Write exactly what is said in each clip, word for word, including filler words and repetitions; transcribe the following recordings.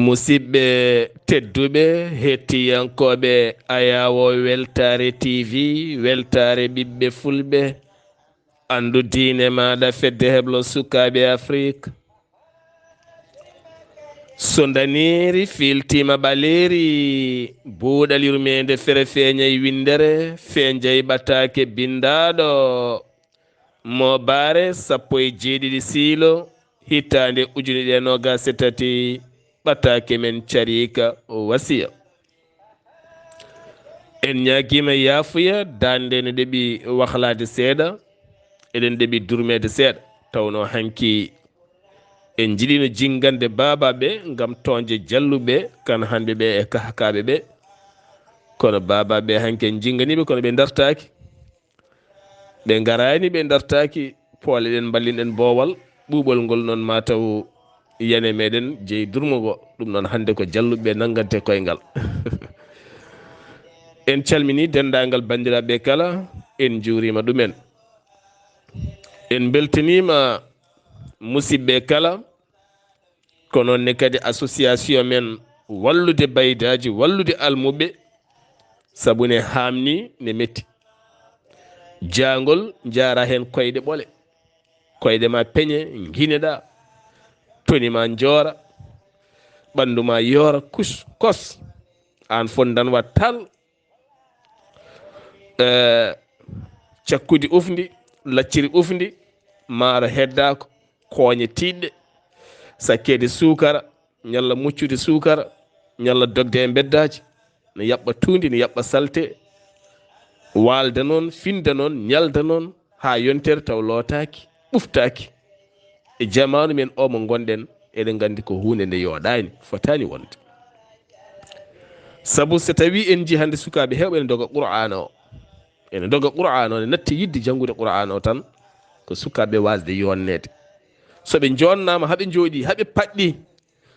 Musidɓe tedduɓe, hettiyankooɓe Ayaawo Weltaare T V, Weltaare ɓiɓɓe Fulɓe, anndu diine maaɗa, Fedde Heblo Sukaaɓe Afrik. So ndaneeri fiiltiima ɓaleeri, buuɗal yurmeende fere feeñay winndere, fenjay ɓataake binndaaɗo. Mo baare sappo e jeeɗiɗi siilo, hitaande ujunere e noogaas e tati, ɓataake men cariika wasiya. En ñaagiima yaafuya, daande ne ɗeɓi wahlaade seeɗa, eɗen ɗeɓi durmeede seeɗa. Tawno hanki en njiɗino jinngande baabaaɓe ngam toonje jalluɓe, kan hanɓe ɓe e kahkaaɓe ɓe. Kono baabaaɓe hanki en jinnganii ɓe, kono ɓe ndartaaki. Ɓe ngaraani, ɓe ndartaaki, poole ɗen mballinɗen boowal, ɓuuɓol ngol noon maa taw yane meɗen jeyi durmo ngo. Ɗum noon hannde ko jalluɓe nanngante koyngal. En calminii denndaangal banndiraaɓe kala, en njuuriima ɗumen. En mbeltaniima musidɓe kala, ko noon ne kadi association men wallude baydaaji, wallude almuɓɓe, sabu ne haamni, ne metti. Jaangol njaara heen koyɗe ɓole, koyɗe ma peñe, ngineɗa, toni ma njoora, ɓanndu ma yoora, kus, kos, aan fof ndanwa tal. Eh, cakkudi ufndi, lacciri ufndi, maaro heddaako, kooñe tiiɗɗe, sakkeede suukara, ñalla muccude suukara, ñalla dogde e mbeddaaji, ne yaɓɓa tuundi, ne yaɓɓa salte, waalda noon, finda noon, ñalda noon, haa yontere taw lootaaki, ɓuftaaki. E jamaanu men o mo ngonɗen, eɗen nganndi ko huunde nde yooɗaani, fotaani wonde. Sabu so tawii en njii hannde sukaaɓe heewɓe ene ndoga Qur'aana o, ene ndoga Qur'aana o, ene natti yiɗde janngude Qur'aana o tan, ko sukaaɓe waasde yoonneede. So ɓe njoonnaama, haa ɓe njooɗii, haa ɓe paɗɗii,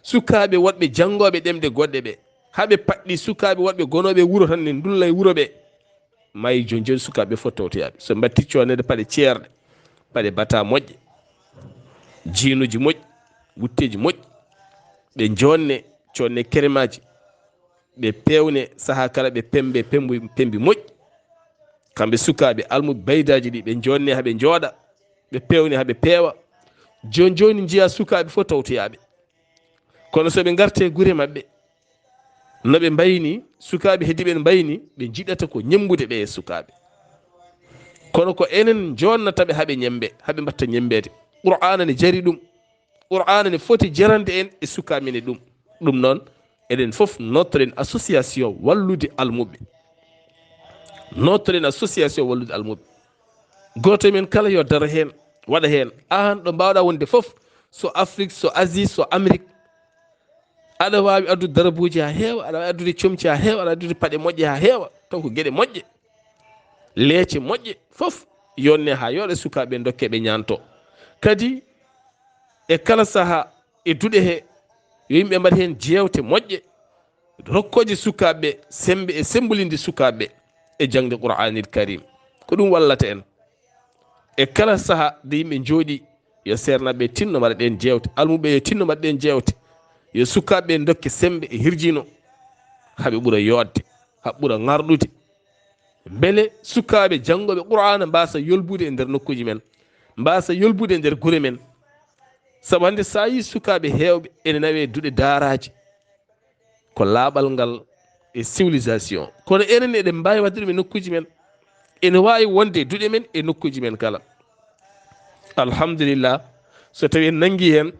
sukaaɓe woɗɓe janngooɓe ɗemɗe goɗɗe ɓe, haa ɓe paɗɗii sukaaɓe woɗɓe gonooɓe wuro tan ne ndulla e wuro ɓe, mayi jooni jooni sukaaɓe fof tawtoyaaɓe. So mbaɗti coonneede paɗe ceerɗe, paɗe bata moƴƴe, jiinuuji moƴƴi, wutteeji moƴƴi, ɓe njoonne, coonne keremaaji, ɓe peewne sahaa kala, ɓe pemmbe pemmbu-, pemmbi moƴƴi. Kamɓe sukaaɓe almuɓɓe baydaaji ɗi, ɓe njoonne haa ɓe njooɗa, ɓe peewne haa ɓe peewa. Jooni jooni njiyaa sukaaɓe fof tawtoyaaɓe. Kono so ɓe ngartee gure maɓɓe, no ɓe mbayni, sukaaɓe heddiiɓe no mbayni, ɓe njiɗata ko ñemmbude ɓe e sukaaɓe. Kono ko enen njoonnata ɓe haa ɓe ñemmbe, haa ɓe mbaɗta ñemmbeede. Qur'aana ne jari ɗum. Qur'aana ne foti jarande en e sukaaɓe men e ɗum. Ɗum noon, eɗen fof nootoɗen association wallude almuɓɓe. Nootoɗen association wallude almuɓɓe. Gooto e men kala yo daro heen, waɗa heen. Aan ɗo mbaawɗaa wonde fof, so Afrik, so Asie, so Amérique, aɗa waawi addude darabuuji haa heewa, aɗa waawi addude comci haa heewa, aɗa addude paɗe moƴƴe haa heewa, taw ko geɗe moƴƴe, leece moƴƴe, fof yonne haa yooɗa sukaaɓe, ndokke ɓe ñaanto. Kadi e kala sahaa e duɗe he, yo yimɓe mbaɗ heen jeewte moƴƴe, rokkooje sukaaɓe semmbe e semmbulinde sukaaɓe e jaŋde Qur'aanil Kariim. Ko ɗum wallata en. E kala sahaa nde yimɓe njooɗii, yo seernaaɓe tinno mbaɗa ɗeen jeewte, almuɓɓe yo tinno mbaɗa ɗeen jeewte, yo sukaaɓe ndokke semmbe e hirjino, haa ɓe ɓura yooɗde, haa ɓura ŋarɗude. Mbele sukaaɓe janngooɓe Qur'aana mbaasa yolbude e nder nokkuuji men, mbaasa yolbude e nder gure men. Sabu hannde so a yii sukaaɓe heewɓe ene nawee duɗe daaraaji, ko laaɓal ngal e civilisation. Kono enen eɗen mbaawi waɗde ɗum e nokkuuji men. Ene waawi wonde e duɗe men e nokkuuji men kala. Alhamdulillah, so tawii en nanngi heen,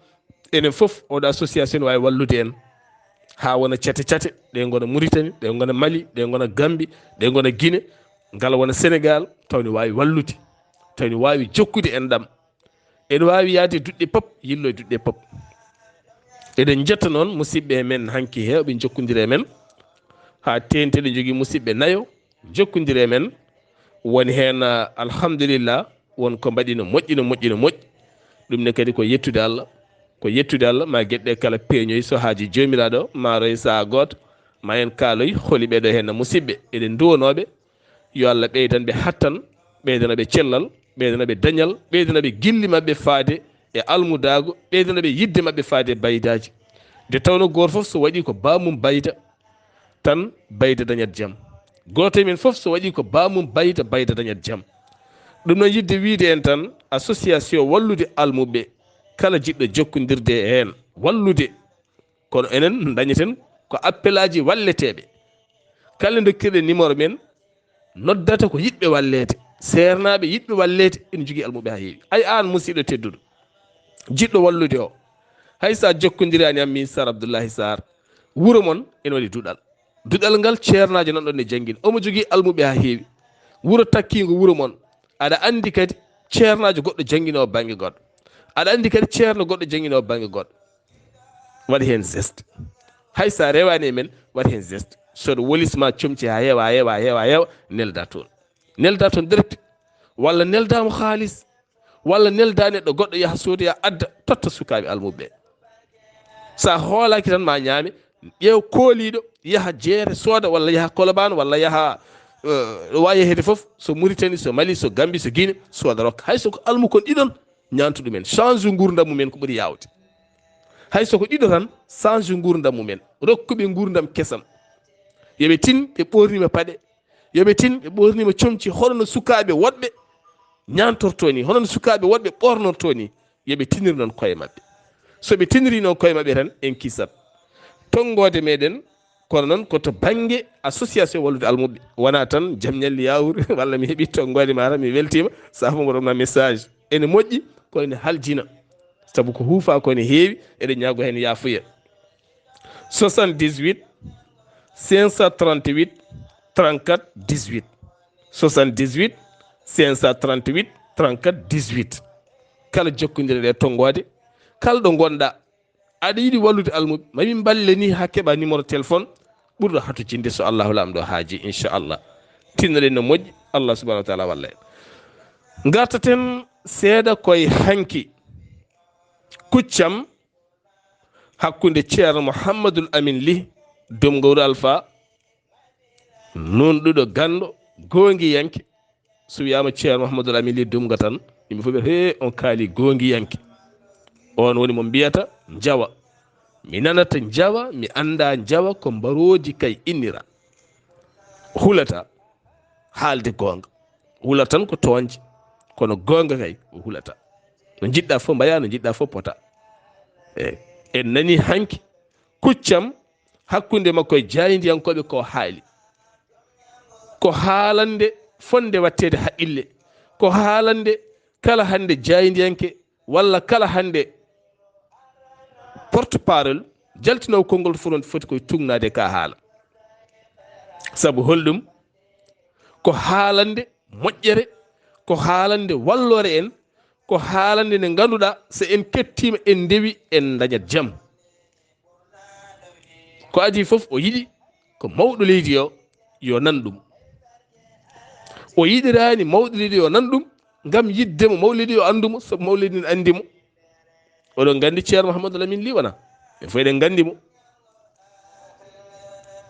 enen fof oɗo association waawi wallude en. Haa wona cate cate, ɗe ngona Mauritanie, ɗe ngona Mali, ɗe ngona Gambie, ɗe ngona Guinée, ngal wona Sénégal, taw ne waawi wallude, taw ne waawi jokkude en ɗam. Ene waawi yahde duɗɗe pop, yillo e duɗɗe pop. Eɗen njetta noon musidɓe men hanki heewɓe njokkondiri e men, haa teeŋti eɗen njogii musidɓe nayo njokkondiri e men. Woni heen, ah, alhamdulillah, won ko mbaɗi no moƴƴi, no moƴƴi, no moƴƴi. Ɗum ne kadi ko yettude Allah, ko yettude Allah, ma geɗe ɗe kala peeñoy so haaji Joomiraaɗo, ma roy sahaa gooto, ma en kaaloy holi ɓee ɗoo heen musidɓe. Eɗen nduwanooɓe, yo Allah ɓeydan ɓe hattan, ɓeydana ɓe cellal, ɓeydana ɓe dañal, ɓeydana ɓe gilli maɓɓe faade e almudaagu, ɓeydana ɓe yiɗde maɓɓe faade e baydaaji. Nde tawno gooto fof so waɗi ko baamum bayda, tan bayda dañat jam. Gooto e men fof so waɗi ko baamum bayda, bayda dañat jam. Ɗum noon yiɗde wiyde en tan, association wallude almuɓɓe, kala jiɗɗo jokkondirde e heen, wallude. Kono enen dañeten ko appelaaji walleteeɓe. Kala ndokkirɗen numéro men, noddata ko yiɗɓe walleede. Seernaaɓe yiɗɓe walleede ene njogii almuɓɓe haa heewi. Ay aan musiɗɗo tedduɗo, jiɗɗo wallude o, hay so a jokkondiraani am, miin Sar Abdullahi Sar, wuro mon ene waɗi duɗal. Duɗal ngal ceernaajo nan ɗon ne janngina. Omo jogii almuɓɓe haa heewi. Wuro takkiingo wuro mon. Aɗa anndi kadi ceernaajo goɗɗo janngina o bannge goɗɗo. Aɗa anndi kadi ceerno goɗɗo janngina o bannge goɗɗo. Waɗ heen geste. Hay so a rewaani e men, waɗ heen geste. So ɗo wolis ma comci haa heewa, heewa, heewa, heewa, nelda toon. Nelda toon direct. Walla nelda mo haalis. Walla nelda neɗɗo goɗɗo yaha soodoya adda, totta sukaaɓe almuɓɓe. So a hoolaaki tan ma ñaame, ƴeew kooliiɗo, yaha jeere sooda, walla yaha Kolobaan, walla yaha, eh, ɗo waawi yaheede fof, so Muritani, so Mali, so Gambi, so Gine, sooda rokka. Hay so ko almu kon ɗiɗon, ñaantu ɗumen. Change nguurndam mumen ko ɓuri yaawde. Hay so ko ɗiɗo tan, change nguurndam mumen. Rokku ɓe nguurndam kesam. Yo ɓe tin, ɓe ɓoornima paɗe. Yo ɓe tin, ɓe ɓoornima comci, hono no sukaaɓe woɗɓe ñaantortoo ni, hono no sukaaɓe woɗɓe ɓoornortoo ni. Yo ɓe tinir noon koye maɓɓe. So ɓe tiniri noon koye maɓɓe tan, en kisat. Tonngoode meɗen, kono noon ko to bannge association wallude almuɓɓe. Wonaa tan jam ñalli yaawur, walla mi heɓi tonngoode ma tan, mi weltiima, saafo mo ɗon ma message. Ene moƴƴi, kono ene haljina. Sabu ko huufa ko ene heewi, eɗen ñaago heen yaafuya. Soixante-dix-huit, cinq cent trente-huit, trente-quatre, dix-huit. Soixante-dix-huit, cinq cent trente-huit, trente-quatre, dix-huit. Kala jokkondiral e tonngoode, kala ɗo ngonɗaa, aɗa yiɗi wallude almuɓɓe, ma min mballe ni haa keɓa numéro téléphone ɓurɗo hatojinde, so Allahu Laamɗo haaji, inchallah. Tinnoɗen no moƴƴi, Allah subhanahu wa taala walla en. Ngartaten seeɗa koye hanki. Kuccam hakkunde Ceerno Mouhamadul Amin Ly, Dumngowru Alfa, nunɗuɗo ganndo, goongiyanke. So wiyaama Ceerno Mouhamadul Amin Ly Dumnga tan, yimɓe fof mbiyata, "Hee, on kaali goongiyanke." On woni mo mbiyata Njawa. Mi nanata Njawa, mi annda Njawa, ko mbarooji kay innira. Hulata haalde goonga. Hulata tan ko toonje, kono goonga kay o hulata. No njiɗɗa fof mbayaa, no njiɗɗa fof pota. Eey, en nanii hanki kuccam hakkunde makko e jaayndiyankooɓe ko haali. Ko haalande fotnde waɗteede haqqille. Ko haalande kala hannde jaayndiyanke walla kala hannde porte-parole jaltinoowo konngol fof noon foti koye tuugnaade ka haala. Sabu holɗum? Ko haalande moƴƴere, ko haalande walloore en, ko haalande nde ngannduɗaa so en kettiima, en ndewi, en ndañat jam. Ko adii fof o yiɗi ko mawɗo leydi o yo nan ɗum. O yiɗiraani mawɗo leydi o nan ɗum ngam yiɗde mo mawɗo leydi o anndu mo, sabu mawɗo leydi ne anndi mo. Oɗon nganndi Ceerno Mouhamadou Lamine Ly wona? En fof eɗen nganndi mo.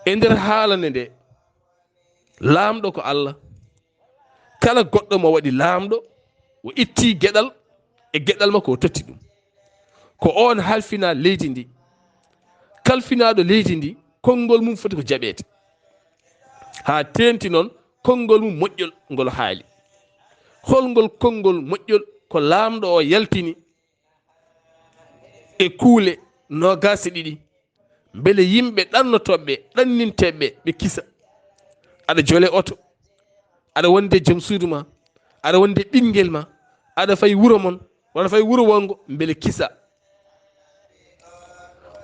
E nder haalande nde, laamɗo ko Allah. Kala goɗɗo mo waɗi laamɗo, o itti geɗal e geɗal makko, o totti ɗum. Ko oon halfinaa leydi ndi. Kalfinaaɗo leydi ndi, konngol mum foti ko jaɓeede. Haa teeŋti noon, konngol mum moƴƴol ngol haali. Holngol konngol moƴƴol? Ko laamɗo o yaltini e kuule noogaas e ɗiɗi, mbele yimɓe ɗannotooɓe, ɗanninteeɓe ɓe kisa. Aɗa jole oto, aɗa wonde joom suudu ma, aɗa wonde ɓinngel ma, aɗa fay wuro mon, walla fay wuro wonngo, mbele kisa.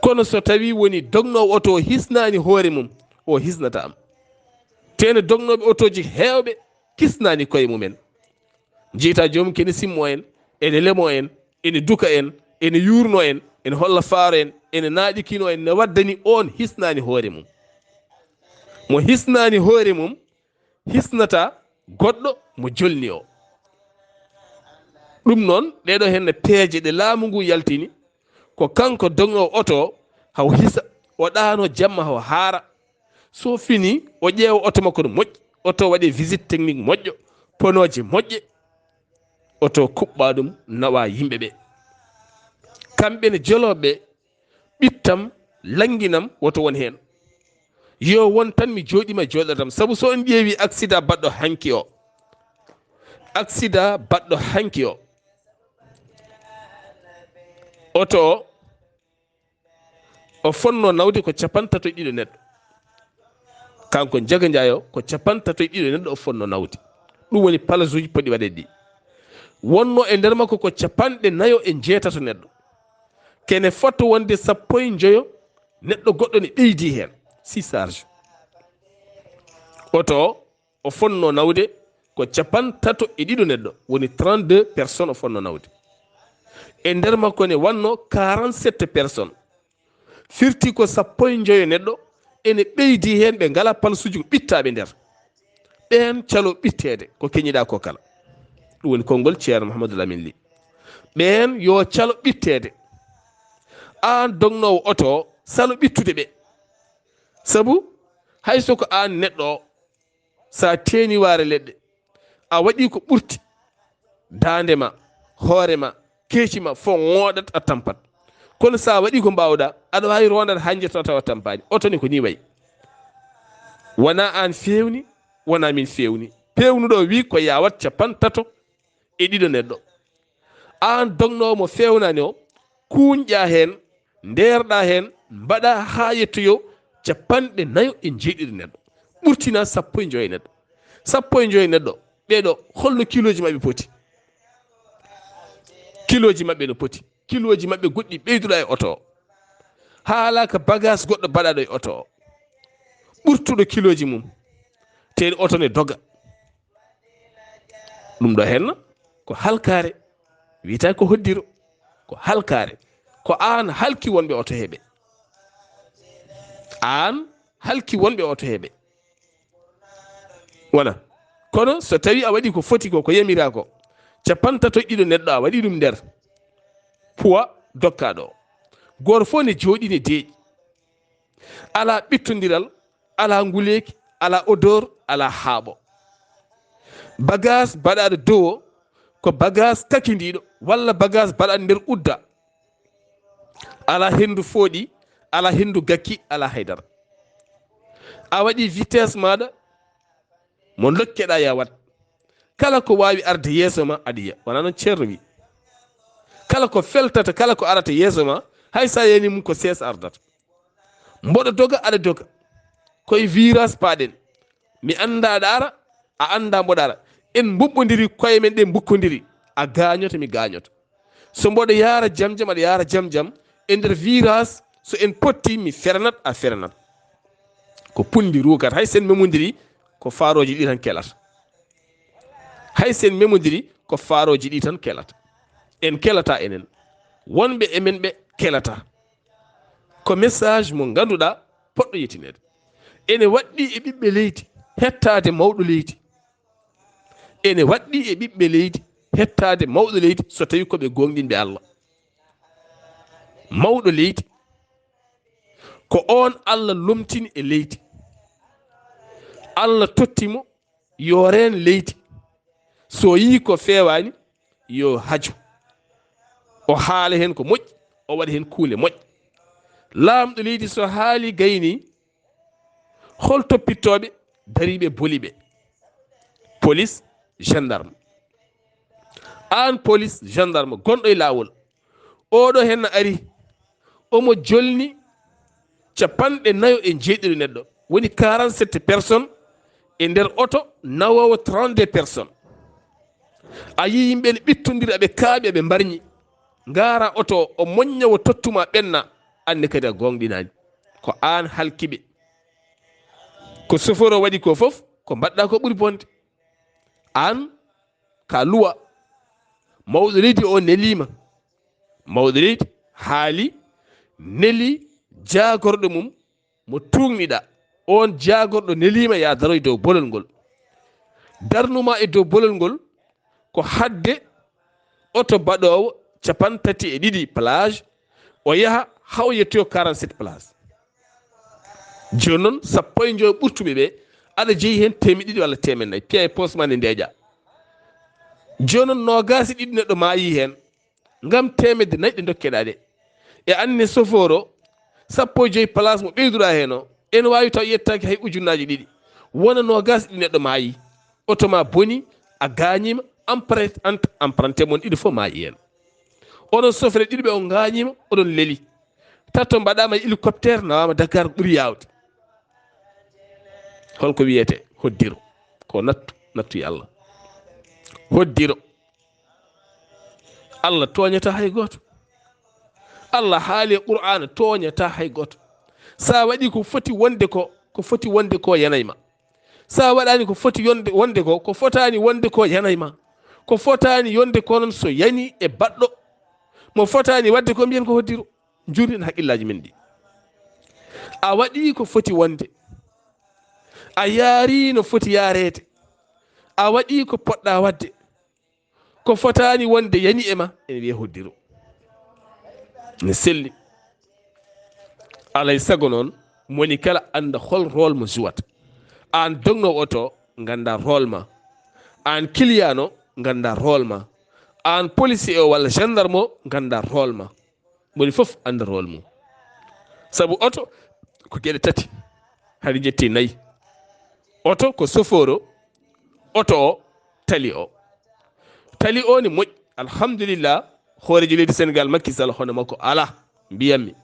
Kono so tawii woni dognoowo oto o hisnaani hoore mum, o hisnata am. Tene dognooɓe otooji heewɓe kisnaani koye mumen. Njiyta joomum kene simmo en, ene lemo en, ene duka en, ene yuurno en, ene holla faaro en, ene naaƴikino en, ne waddani oon hisnaani hoore mum. Mo hisnaani hoore mum, hisnata goɗɗo mo jolni o. Ɗum noon, ɗeɗo henne peeje ɗe laamu ngu yaltini, ko kanko dognoowo oto o, haw hisa, o ɗaano jamma, haw haara. So fini, o ƴeewa oto makko no moƴƴi, oto waɗe visite technique moƴƴo, ponooje moƴƴe, oto kuɓɓa ɗum, nawa yimɓe ɓe. Kamɓe ne jolooɓe ɓe, ɓittam lannginam woto won heen. Yo won tan mi jooɗima jooɗotam. Sabu so on ƴeewi accident baɗɗo hanki o, accident baɗɗo hanki o, oto o, o fonno nawde ko capantato e ɗiɗo neɗɗo. Kanko Njaga Njaay o, ko capantato e ɗiɗo neɗɗo o fonno nawde. Ɗum woni palasuuji poɗɗi waɗeede ɗi. Wonno e nder makko ko capanɗe nayo e njeetato neɗɗo. Kene fotto wonde sappo e njoyo neɗɗo goɗɗo ne ɓeydi heen. Six charge. Oto o, o fonno nawde ko capantato e ɗiɗo neɗɗo, woni trente-deux personnes o fonno nawde. E nder makko ne wanno quarante-sept personnes. Firti ko sappo e njoyo neɗɗo ene ɓeydi heen, ɓe ngala palasuuji, ko ɓittaaɓe nder. Ɓeen calo ɓitteede ko keñiɗaa ko kala. Ɗum woni konngol Ceerno Mouhamadou Lamine Ly. Ɓeen yo calo ɓitteede. Aan dognoowo oto o, salo ɓittude ɓe. Sabu hay so ko aan neɗɗo o, so a teeni waare leɗɗe, a waɗi ko ɓurti daande ma, hoore ma, keeci ma, fof ŋooɗat, a tampat. Kono so a waɗi ko mbaawɗaa, aɗa waawi roondade haa njettoɗaa tawa a tampaani. Oto ne ko nii wayi. Wonaa aan feewni, wonaa min feewni. Peewnuɗo o wii ko yawat capantato e ɗiɗo neɗɗo. Aan dognoowo mo feewnaani o, kuuñƴaa heen, ndeerɗaa heen, mbaɗaa haa yettoyoo capanɗe nayo e njeeɗiɗi neɗɗo. Ɓurtinaa sappo e njoyo neɗɗo. Sappo e njoyo neɗɗo, ɓee ɗoo, holno kilooji maɓɓe poti? Kilooji maɓɓe no poti? Kilooji maɓɓe goɗɗi ɓeyduɗaa e oto o. Haalaaka bagaas goɗɗo baɗaaɗo e oto o, ɓurtuɗo kilooji mum, tee oto ne doga. Ɗum ɗo henna ko halkaare, wiyata ko hoddiro, ko halkaare. Ko aan halki wonɓe oto he ɓe. Aan halki wonɓe oto he ɓe. Wona. Kono so tawi a waɗi ko foti ko, ko yamiraa ko, capantato e ɗiɗo neɗɗo a waɗi ɗum nder poids dokkaaɗo o, gooto fof ne jooɗi ne deeƴi. Alaa ɓittondiral, alaa nguleeki, alaa odeur, alaa haaɓo. Bagaas baɗaaɗo dow o, ko bagaas kakindiiɗo, walla bagaas baɗaaɗo nder udda. Alaa henndu fooɗi, alaa henndu gakki, alaa haydara. A waɗi vitesse maaɗa, mo lokkeɗaa ya waɗ. Kala ko waawi arde yeeso ma, aɗa yiya. Wonaa noon Ceerno wi. Kala ko feltata, kala ko arata yeeso ma, hay so a yani mum ko sees ardata. Mboɗo doga, aɗa doga. Koye virage paaɗen. Mi anndaa aɗa ara, a anndaa mboɗo ara. En mbuɓɓondiri, koye men ɗe mbukkondiri. A gaañoto, mi gaañoto. So mboɗo yaara jam jam, aɗa yaara jam jam. E nder virage, so en potti, mi feranat, a feranat. Ko punndi ruukat. Hay so en memondiri, ko faarooji ɗi tan kelata. Hay so en memondiri, ko faarooji ɗi tan kelata. En kelata enen. Wonɓe e men ɓe kelata. Ko message mo ngannduɗaa poɗɗo yettineede. Ene waɗɗii e ɓiɓɓe leydi hettaade mawɗo leydi. Ene waɗɗii e ɓiɓɓe leydi hettaade mawɗo leydi so tawii ko ɓe gooŋɗinɓe Allah. Mawɗo leydi, ko oon Allah lomtini e leydi. Allah totti mo yo reen leydi. So yii ko feewaani, yo haju. O haala heen ko moƴƴi, o waɗa heen kuule moƴƴe. Laamɗo leydi so haali gayni, hol toppittooɓe dariiɓe boliɓe? Police, gendarme. Aan police, gendarme, gonɗo e laawol. Oɗo heen ari, omo jolni capanɗe nayo e jeeɗiɗo neɗɗo, woni quarante-sept personnes e nder oto nawoowo trente-deux personnes. A yii yimɓe ne ɓittondiri, aɓe kaaɓi, aɓe mbarñi. Ngaara oto o, o moñña, o tottuma ɓenna, anne kadi a gooŋɗinaani. Ko aan halki ɓe. Ko chauffeur o waɗi ko fof, ko mbaɗɗa ko ɓuri bonde. Aan ka luwa. Mawɗo leydi o neliima. Mawɗo leydi haali, neli jaagorɗo mum mo tuugniɗa. Oon jaagorɗo neliima ya daroy dow bolol ngol. Darnuma e dow bolol ngol ko hadde oto baɗoowo cappanɗe tati e ɗiɗi place, o yaha haa o yettoyo quarante-sept place. Jooni noon, sappo e njoyo ɓurtuɓe ɓe, aɗa jeyi heen teemedde ɗiɗi walla teemedde nayi, piya e poos ma nde ndeeƴa. Jooni noon, noogaas e ɗiɗi neɗɗo maayi heen, ngam teemedde nayi ɗe ndokkeɗaa ɗe. E anne sofooro, Sappo e joyi place mo ɓeyduɗa heen o, ene waawi taw yettaaki hay ujunnaaji ɗiɗi. Wona noogaas ɗi neɗɗo maayi. Oto ma boni, a gaañiima, emprunté, emprunté mon ɗiɗi fof maayi heen. Oɗon sofre ɗiɗi ɓe on gaañiima, oɗon leli. Tato mbaɗaama e hélicoptère, nawaama Dakar, ko ɓuri yaawde. Holko wiyetee? Hoddiro. Ko nattu, nattu e Allah. Hoddiro. Allah tooñataa hay gooto. Allah haali e Qur'aana, tooñataa hay gooto. So a waɗii ko foti wonde ko, ko foti wonde ko yanay ma. So a waɗaani ko foti yonde, wonde ko, ko fotaani wonde ko yanay ma. Ko fotaani yonde ko noon so yani e baɗɗo. Mo fotaani waɗde ko mbiyen ko hoddiro. Njuurɗen haqqillaaji men ɗi. A waɗii ko foti wonde. A yaarii no foti yaareede. A waɗii ko poɗɗa waɗde. Ko fotaani wonde yani e ma, ene wiyee hoddiro. Ne selli. Alay sago noon, moni kala annda hol rôle mo jouwata. Aan dognoowo oto, ngannda rôle ma. Aan client o, ngannda rôle ma. Aan policier o walla gendarme o, ngannda rôle ma. Moni fof annda rôle mum. Sabu oto ko geɗe tati, hari jetti nayi. Oto ko sofooro, oto o, tali o. Tali o ne moƴƴi, alhamdulillah, hooreejo leydi Senegal, Macky Sall, hono makko alaa, mbiyanmi.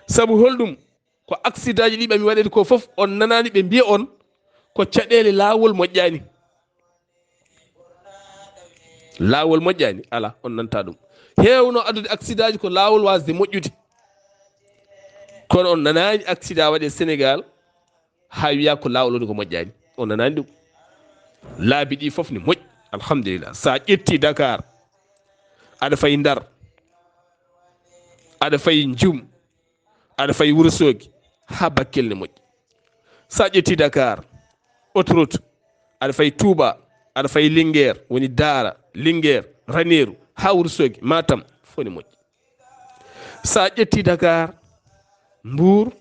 Sabu holɗum? Ko accidentji ɗi ɓami waɗeede ko fof, on nanaani ɓe mbiya on ko caɗeele laawol moƴƴaani. Laawol moƴƴaani? Alaa, on nanta ɗum. Heewno addude accidentji ko laawol waasde moƴƴude. Kono on nanaani accident waɗe Senegal, haa wiya ko laawol woni ko moƴƴaani. On nanaani ɗum. Laabi ɗi fof ne moƴƴi, alhamdulillah. So a ƴetti Dakar, aɗa fayi Ndar, aɗa fayi Njum, aɗa fayi Wuro Soogi, haa Bakkel ne moƴƴi. So a ƴetti Dakar, autoroute, aɗa fayi Touba, aɗa fayi Linguère, woni Daara, Linguère, Raneeru, haa Wuro Soogi, Matam, fof ne moƴƴi. So a ƴetti Dakar, Mbuur,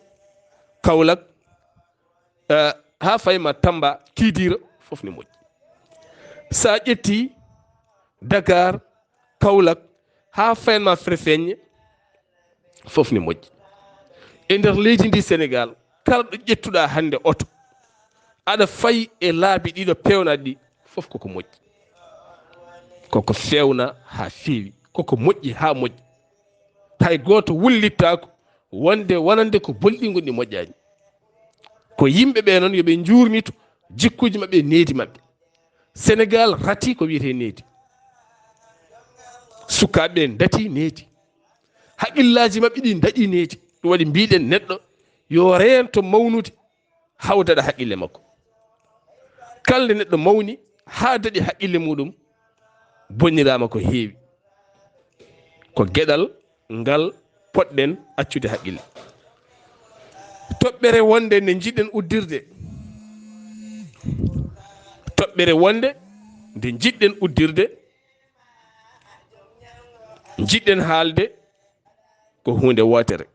Kaolack, eh, haa fayi ma Tamba, Kidira, fof ne moƴƴi. So a ƴetti Dakar, Kaolack, haa fayan ma Ferefeññe, fof ne moƴƴi. E nder leydi ndi Senegal, kala ɗo ƴettuɗa hannde oto, aɗa fayi e laabi ɗiɗo peewnaɗi ɗi, fof koko moƴƴi. Koko feewna haa feewi, koko moƴƴi haa moƴƴi. Hay gooto wullittaako wonde wonande ko bonɗi ngoni moƴƴaani. Ko yimɓe ɓe noon yo ɓe njuurnito jikkuuji maɓɓe e needi maɓɓe. Senegal rati ko wiyetee needi. Sukaaɓe ɓe ndati needi. Haqqillaaji maɓɓe ɗi ndaɗi needi. Ɗum waɗi mbiɗen neɗɗo yo reento mawnude haa o daɗa haqqille makko. Kala nde neɗɗo mawni haa daɗi haqqille muɗum, bonniraama ko heewi. Ko geɗal ngal poɗɗen accude haqqille. Toɓɓere wonde nde njiɗɗen uddirde. Toɓɓere wonde nde njiɗɗen uddirde, njiɗɗen haalde ko huunde wootere.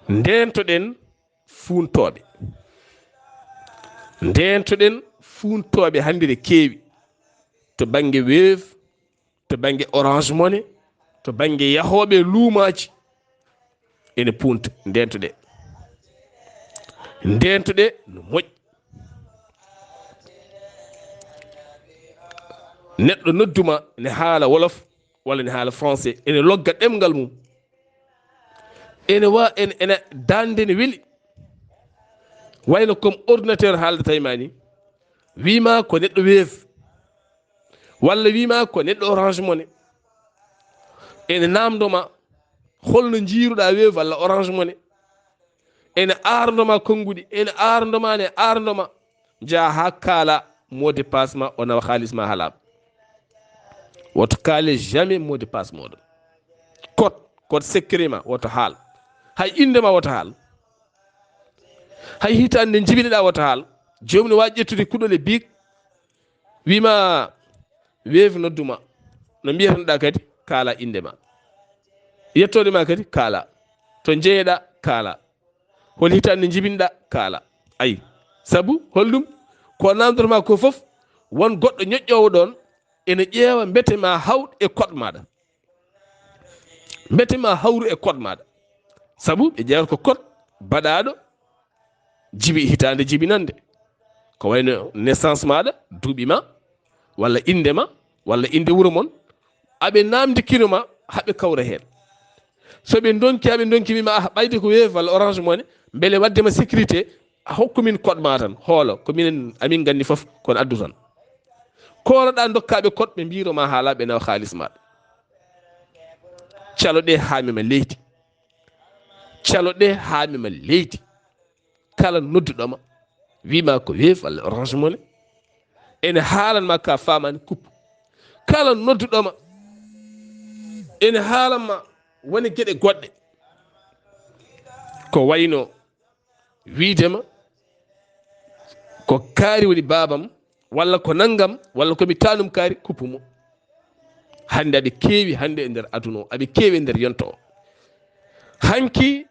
Ndeentoɗen fuuntooɓe. Ndeentoɗen fuuntooɓe hannde ne keewi to bannge Wave, to bannge Orange Money, to bannge yahooɓe luumaaji. Ene puunta, ndeentoɗe. Ndeentoɗe no moƴƴi. Neɗɗo nodduma ne haala wolof walla ne haala français, ene logga ɗemngal mum. Ene wa-, ene, ene daande ne weli. Wayno comme ordinateur haaldata e ma ni, wima ko neɗɗo Wave, walla wima ko neɗɗo Orange Money. Ene namdoma holno jiiruɗa Wave walla Orange Money. Ene arandoma konnguɗi, ene arandoma, ne arandoma. Njaha haa kaala mot de passe ma, o nawa haalis ma haa laaɓa. Woto kaale jamais mot de passe moɗon. Code, code secret ma woto haal. Hay inde ma woto haal. Hay hitaande nde jibinoɗa woto haal. Joomum ne waawi ƴettude kuɗol e bic, wima Wave nodduma. No mbiyatanoɗa kadi, kaala inde ma. Yettode ma kadi, kaala. To jeyeɗa, kaala. Hol hitaande nde jibinoɗa, kaala. Ayi, sabu holɗum? Ko namdotoma ko fof, won goɗɗo ñoƴƴoowo ɗoon, ene ƴeewa mbete ma hawru e code maɗa. Mbete ma hawru e code maɗa. Sabu ɓe ƴeewata ko code baɗaaɗo jibi hitaande jibinande. Ko wayno naissance maaɗa, duuɓi ma, walla innde ma, walla innde wuro mon. Aɓe naamndikino ma, haɓe kawra heen. So ɓe ndonki, aɓe ndonki, wima, "Ah, ɓayde ko Wave walla Orange Money, mbele wadde ma sécurité, a hokku min code ma tan, hoolo, ko minen, amin nganndi fof, kono addu tan." Kooloɗaa, ndokkaaɓe code, ɓe mbiiro ma haala, ɓe nawa haalis maɗa. Calo ɗe haa mema leydi. Calo ɗe haa mema leydi. Kala nodduɗo ma, wima ko Wave walla Orange Money, ene haalan ma ka faamaani, kuppu. Kala nodduɗo ma, ene haalan ma woni geɗe goɗɗe. Ko wayno wiide ma, "Ko kaari woni baabam," walla "Ko nanngam," walla "Ko mi taanum kaari," kuppu mo. Hannde aɓe keewi hannde e nder aduna o, aɓe keewi e nder yonto o. Hanki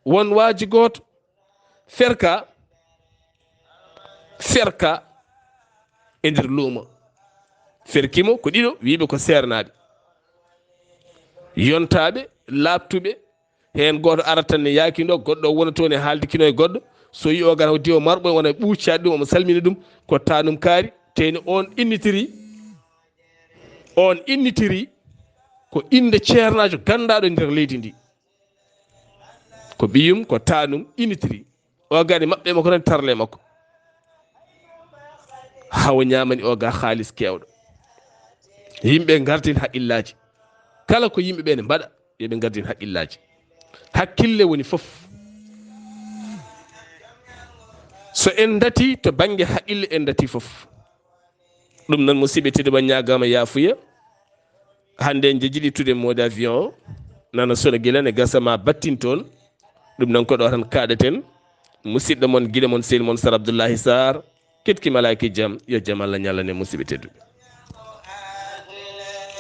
won waaji gooto ferka, ferka e nder luumo. Ferki mo ko ɗiɗo, wiiɓe ko seernaaɓe. Yontaaɓe, laaɓtuɓe, heen gooto ara tan ne yaakindo, goɗɗo o wona toon e haaldi kino e goɗɗo. So yi o gara o diwa marɓo, wona ɓuuccaade ɗum, omo salmina ɗum, ko taanum kaari, teyni on innitiri, on innitiri ko innde ceernaajo ganndaaɗo e nder leydi ndi. Ko ɓiyum, ko taanum innitiri. O gani maɓɓe makko tan tarle makko. Hawa ñaamani o ga haalis keewɗo. Yimɓe ngardin haqqillaaji. Kala ko yimɓe ɓe ne mbaɗa, yo ɓe ngardin haqqillaaji. Hakkille woni fof. So en ndati to bannge haqqille, en ndati fof. Ɗum noon, musidɓe tedduɓe, ñaagaama yaafuya. Hannde en njejiɗi tude mode avion o, nana sona gila ne gasa ma battin toon. Ɗum noon ko ɗo tan kaɗeten. Musidɗo mon, giɗo mon, sehil mon Sar Abdoullahi Sarr, ketki malaaki jam, yo jam Allah ñallane musidɓe tedduɓe.